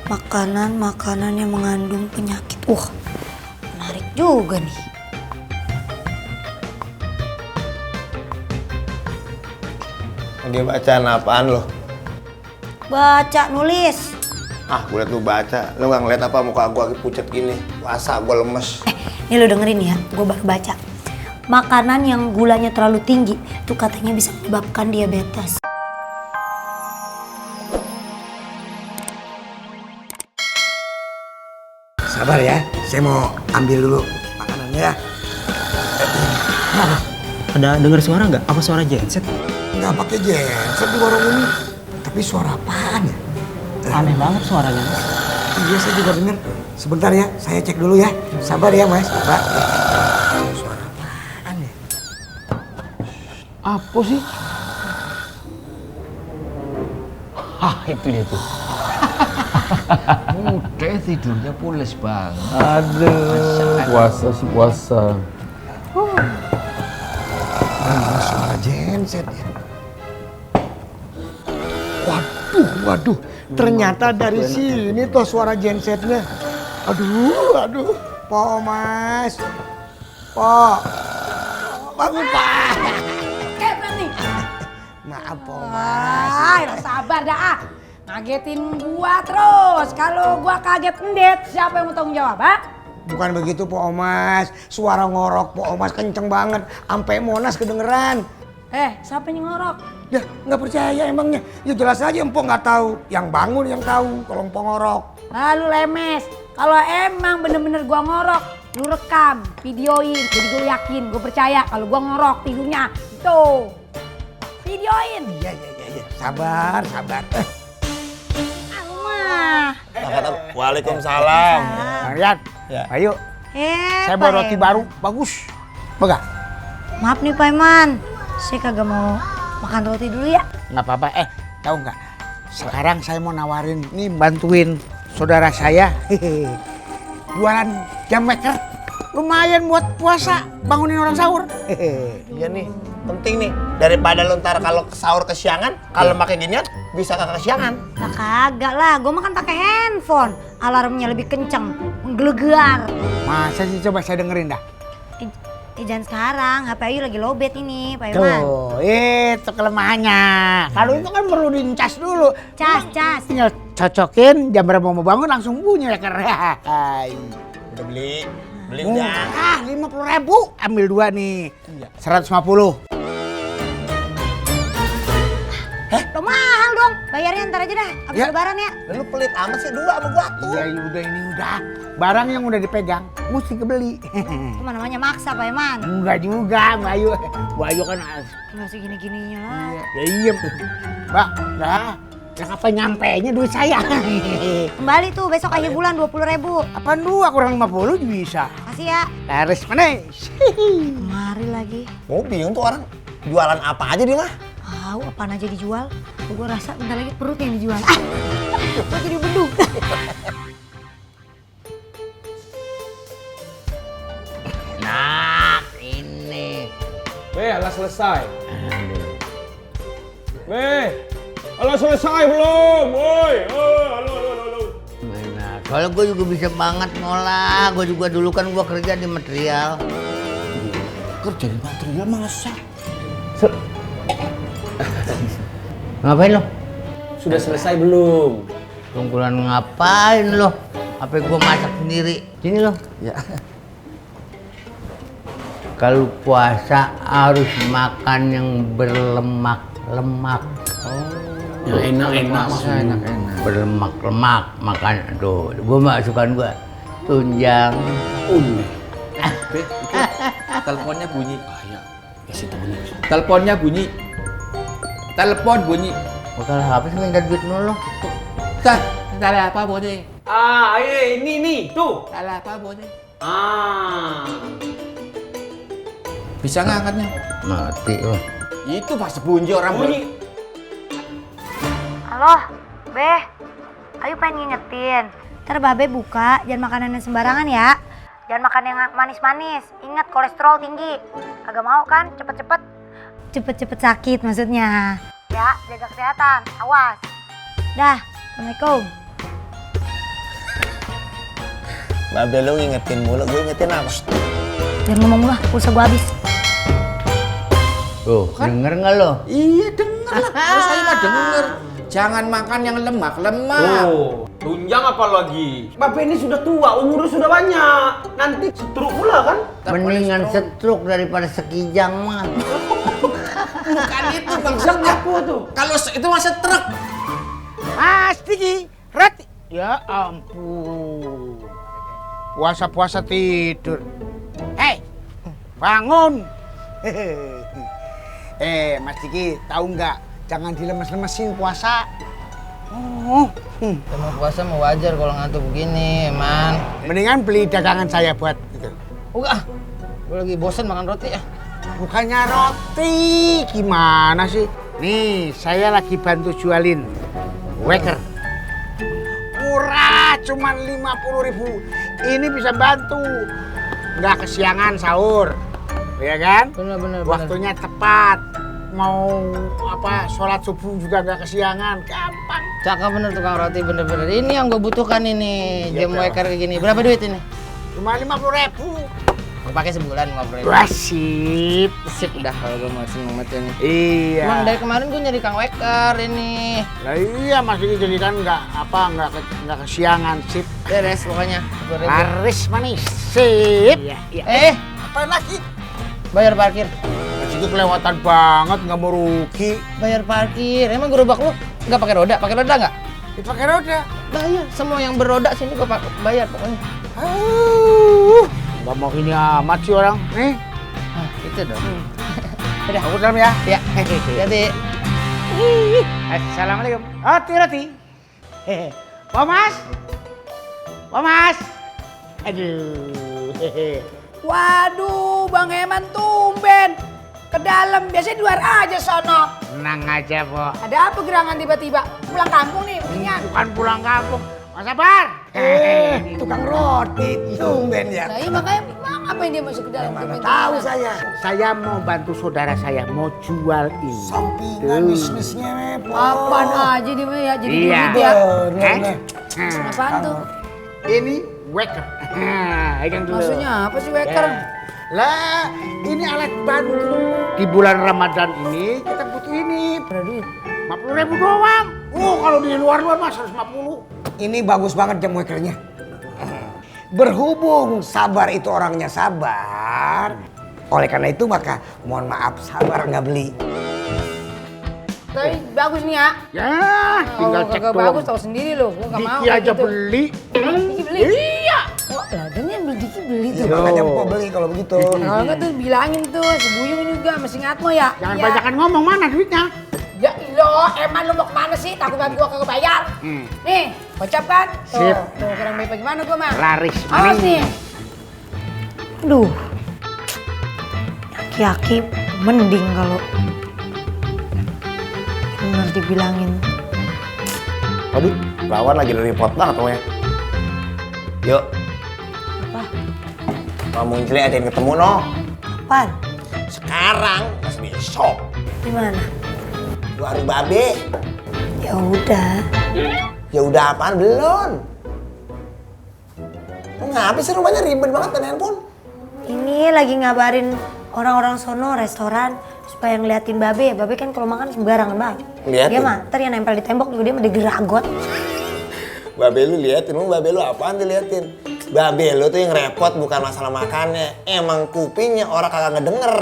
Makanan-makanan yang mengandung penyakit. Menarik juga nih. Dia bacaan apaan lo? Baca, nulis. Gue liat lu baca. Lu gak ngeliat apa muka gue pucet gini? Puasa gue lemes. Nih lo dengerin ya, gue baru baca. Makanan yang gulanya terlalu tinggi itu katanya bisa menyebabkan diabetes. Sabar ya, saya mau ambil dulu makanannya ya. Ada dengar suara nggak? Apa suara genset? Nggak pakai genset di warung ini. Tapi suara apaan ya? Aneh banget suaranya. Iya, saya juga dengar. Sebentar ya, saya cek dulu ya. Sabar ya, Mas. Pak. Suara apaan ya? Apa sih? Itu dia tuh. Udah tidurnya pules banget. Aduh, puasa sih puasa. Suara genset ya. Waduh. Ternyata dari sini tuh suara gensetnya. Aduh. Po, Mas. Po. Bangun, Pak. Kepet nih. Maaf, Po, Mas. Sabar dah ah. Ngagetin gua terus. Kalau gua kaget endet, siapa yang mau tanggung jawab, ha? Bukan begitu, Po Omas. Suara ngorok Po Omas kenceng banget. Sampai Monas kedengeran. Siapa yang ngorok? Ya, nggak percaya emangnya. Ya jelas aja Empok nggak tahu. Yang bangun yang tahu kalau Empok ngorok. Lalu lemes. Kalau emang bener-bener gua ngorok, lu rekam, videoin. Jadi gue yakin, gue percaya kalau gua ngorok tidurnya. Tuh. Videoin. Iya. Sabar. Waalaikumsalam. Marian, Ya. ayo. Saya Pak bawa roti Eman. baru, bagus. Baga? Maaf nih Pak Eman, saya kagak mau makan roti dulu ya. Nggak apa-apa. Tahu nggak? Sekarang saya mau nawarin, nih bantuin saudara saya. Jualan jam maker. Lumayan buat puasa, bangunin orang sahur. Iya nih, penting nih. Daripada lu ntar kalau sahur kesiangan, kalau pakai ginian bisa kagak kesiangan. Nah kagak lah, gue makan pakai handphone. Alarmnya lebih kenceng, menggelegar. Masa sih, coba saya dengerin dah. Jangan sekarang, HP Ayu lagi lowbat ini Pak Eman. Tuh, itu kelemahannya. Kalau itu kan perlu dicas dulu. Cas. Tinggal cocokin, jam berapa mau bangun langsung bunyi leker. Udah beli udah. 50.000, ambil 2 nih. 150. Lo mahal dong, bayarnya ntar aja dah, abis Ya. lebaran ya. Lu pelit amat sih, 2 sama gua tuh. Iya, udah ini udah. Barang yang udah dipegang mesti kebeli. Itu namanya maksa Pak Eman. Enggak juga, Mbak Ayu. Mbak Ayu kan Gak segini-gininya lah. ya iya. Mbak, dah. Apa nyampenya duit saya? Kembali tuh besok akhir bulan 20.000. Apaan 2 kurang 50 bisa. Kasih ya. Laris manis. Mari lagi. Mau bingung tuh orang jualan apa aja dia mah. Tahu apaan aja dijual. Gue rasa bentar lagi perut yang dijual. Gue jadi beduk. Nah, ini. Alah selesai. Alah selesai belum? Woi, halo. Nah, soalnya gue juga bisa banget ngolah. Gue juga dulu kan gue kerja di material. Kerja di material masa? Ngapain lo? Sudah selesai belum? Tunggulan ngapain lo? Apa gue masak sendiri? Sini lo. Ya. Kalau puasa harus makan yang berlemak-lemak. Yang enak-enak maksudnya. Berlemak-lemak makan. Aduh, gue masukan gue tunjang. Be, itu teleponnya bunyi. Ya, kasih tahunya. Teleponnya bunyi. Telepon bunyi. Bakal apa sih minta duit mulu? Salah apa boleh? Ini nih, tuh. Salah apa boleh? Bisa Bisa nggak angkatnya? Mati loh. Itu pas bunyi orang bunyi. Halo, Beh. Ayo pengen ngingetin. Ntar Babe buka, jangan makanan yang sembarangan ya. Jangan makan yang manis-manis. Ingat kolesterol tinggi. Kagak mau kan cepet-cepet sakit maksudnya. Ya, jaga kesehatan. Awas. Dah, Assalamualaikum. Babe lu ngingetin mulu, gue ingetin apa? Jangan ngomong lah, pulsa gua habis. Tuh, denger nggak lo? Iya denger lah. Kalau saya mah denger. Jangan makan yang lemak-lemak. Oh, tunjang apa lagi? Bapak ini sudah tua, umurnya sudah banyak. Nanti stroke pula kan? Mendingan stroke daripada sekijang mah. Bukan itu maksudnya. Apa tuh? Kalau itu masa truk. Mas Diki, Rati. Ya ampun. Puasa-puasa tidur. Hei, bangun. Mas Diki, tahu nggak? Jangan dilemes-lemesin puasa. Mau puasa mau wajar kalau ngantuk begini, man. Mendingan beli dagangan saya buat itu. Udah, gue lagi bosen makan roti ya. Bukannya roti, gimana sih? Nih, saya lagi bantu jualin waker. Murah, cuma 50.000. Ini bisa bantu. Nggak kesiangan sahur, ya kan? Bener. Waktunya tepat. Mau sholat subuh juga nggak kesiangan, gampang. Cakep bener tukang roti, bener-bener. Ini yang gue butuhkan ini, jam waker kayak gini. Berapa duit ini? Cuma 50.000. Gue pakai sebulan 50.000. Wah, sip. Sip dah kalau gue mau seneng banget ini. Iya. Emang dari kemarin gue nyari kang waker ini. Lah iya, Mas ini jadi kan nggak kesiangan, sip. Beres pokoknya. 10.000. Laris manis, sip. Iya. Apa lagi? Bayar parkir. Mas itu kelewatan banget, nggak mau rugi. Bayar parkir. Emang gerobak lu nggak pakai roda? Pakai roda nggak? Dipakai roda. Bayar. Semua yang beroda sini gue bayar pokoknya. Nggak mau ini amat sih orang. Nih, Ah, itu dong. udah aku dalam ya. Ya. Jadi. Assalamualaikum. Roti. Pak Mas. Pak Mas. Aduh. Waduh, Bang Heman tumben. Ke dalam, biasanya di luar aja sono. Tenang aja, Po. Ada apa gerangan tiba-tiba? Pulang kampung nih, mendingan. Bukan pulang kampung. Mas Sabar. Tukang roti, tumben ya. Nah iya makanya, Bang, apa yang dia masuk ke dalam? Mana tumben? tahu saya. Saya mau bantu saudara saya mau jual ini. Sampingan bisnisnya, Po. Apaan aja dia mah ya, jadi Iya. duit ya. Bener. Apaan tuh? Ini waker. Pegang dulu. Maksudnya apa sih waker? Lah, ini alat bantu. Di bulan Ramadan ini kita butuh ini. Ada duit. 50.000 doang. Kalau di luar-luar mas 150. Ini bagus banget jam wakernya. Berhubung Sabar itu orangnya sabar, oleh karena itu maka mohon maaf Sabar nggak beli. Tapi bagus nih ya. Ya, tinggal Kalau cek kagak doang. bagus tahu sendiri loh. Gua enggak mau. Diki kayak aja gitu. beli. Diki beli? Iya. Oh, lah dan yang beli Diki beli tuh. Makanya Mpok beli kalau begitu. Kalau enggak tuh bilangin tuh, sebuyung juga mesti ngatmo ya. Jangan Iya. banyakan ngomong, mana duitnya? Ya lo, emang lu mau kemana sih? Takut banget gua kagak bayar. Nih, gocap kan? Tuh, Sip. tuh kurang baik gimana gua mah? Laris Awas manis. nih. Aduh, aki-aki mending kalau bener dibilangin. Aduh, lawan lagi dari repot banget pokoknya. Yuk. Apa? Kamu Muncli ada yang ketemu no. Apaan? Sekarang masih besok. Di mana? Warung babe. Ya udah. Ya udah apaan belum? Lu ngapa sih rumahnya ribet banget main handphone? Ini lagi ngabarin orang-orang sono restoran supaya ngeliatin babe. Babe kan kalau makan sembarangan banget. Liatin? Dia mah, ntar yang nempel di tembok juga dia mah digeragot. Babe lu liatin, lu babe lu apaan diliatin? Babe lu tuh yang repot bukan masalah makannya, emang kupingnya orang kagak ngedenger.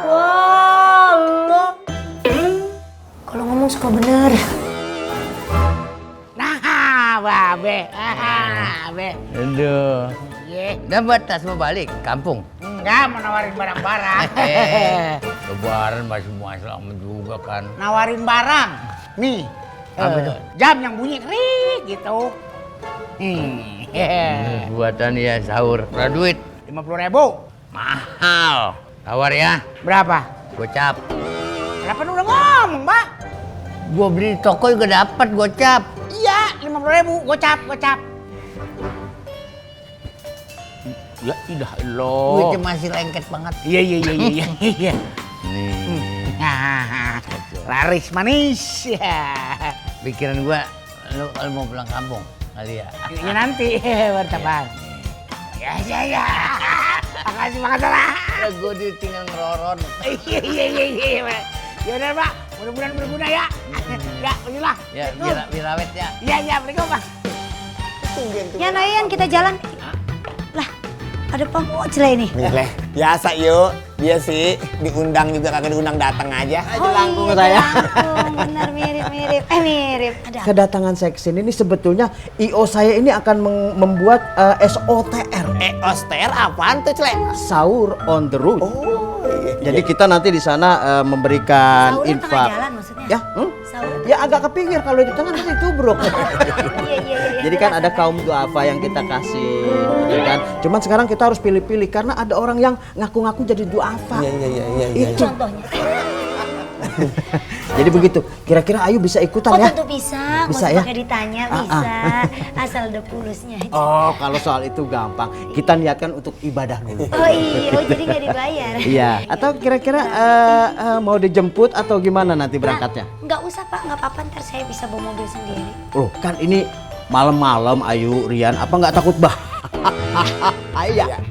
Wah, lo. Kalau ngomong suka bener. Nah, babe. Babe. Aduh. Ye. Dapat tas mau balik kampung. Enggak, mau nawarin barang-barang. Lebaran masih masalah juga kan. Nawarin barang. Nih. Apa tuh? Jam yang bunyi krik gitu. Buatan ya sahur. Berapa duit? 50.000. Mahal. Tawar ya. Berapa? Gocap. Kenapa lu udah ngomong, Mbak? Gua beli di toko juga dapat gocap. Iya, 50.000. Gocap. Ya idah lo. Duitnya masih lengket banget. Iya. Nih. Laris manis. Ya. Pikiran gua, lu kalau mau pulang kampung, kali ya. Ya nanti wartawan. Ya. Makasih lah. Ya gue ditinggal ngeroron. Iya. Ya udah Pak, mudah-mudahan berguna ya. Ya, begitulah. Ya biar awet ya. Iya, Assalamualaikum Pak. Ya Noyan kita jalan. Lah, ada pangocele ini. Leh, biasa yuk. Dia sih diundang juga kagak diundang datang aja. Jelangkung saya. Benar mirip. Mirip. Ada apa? Kedatangan saya ke sini ini sebetulnya IO saya ini akan membuat SOTR. Oster apaan tuh, Clek? Sahur on the road. Oh, iya. Jadi kita nanti di sana memberikan Sahurnya info. tengah jalan maksudnya? Ya, Sahur. ya agak ke pinggir kalau di tengah nanti tubruk. Iya. Jadi kan ada kaum duafa yang kita kasih, ya kan. Cuman sekarang kita harus pilih-pilih karena ada orang yang ngaku-ngaku jadi duafa. Iya. Itu. Contohnya. Jadi begitu. Kira-kira Ayu bisa ikutan Oh ya? tentu bisa. Bisa Nggak usah ya? pakai ditanya, bisa. Asal ada pulusnya aja. Oh, kalau soal itu gampang. Kita niatkan untuk ibadah dulu. Oh iya, jadi nggak dibayar. Iya. Atau kira-kira mau dijemput atau gimana nanti berangkatnya? Nggak usah Pak, nggak apa-apa, ntar saya bisa bawa mobil sendiri. Loh, kan ini malam-malam Ayu, Rian, apa nggak takut bah? Iya.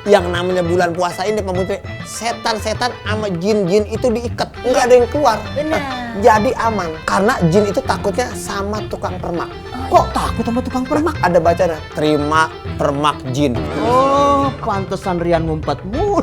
Yang namanya bulan puasa ini Pak Menteri, setan-setan sama jin-jin itu diikat, nggak ada yang keluar. Benar. Jadi aman, karena jin itu takutnya sama tukang permak. Kok takut sama tukang permak? Ada bacanya, terima permak jin. Oh, pantesan Rian ngumpet mulu.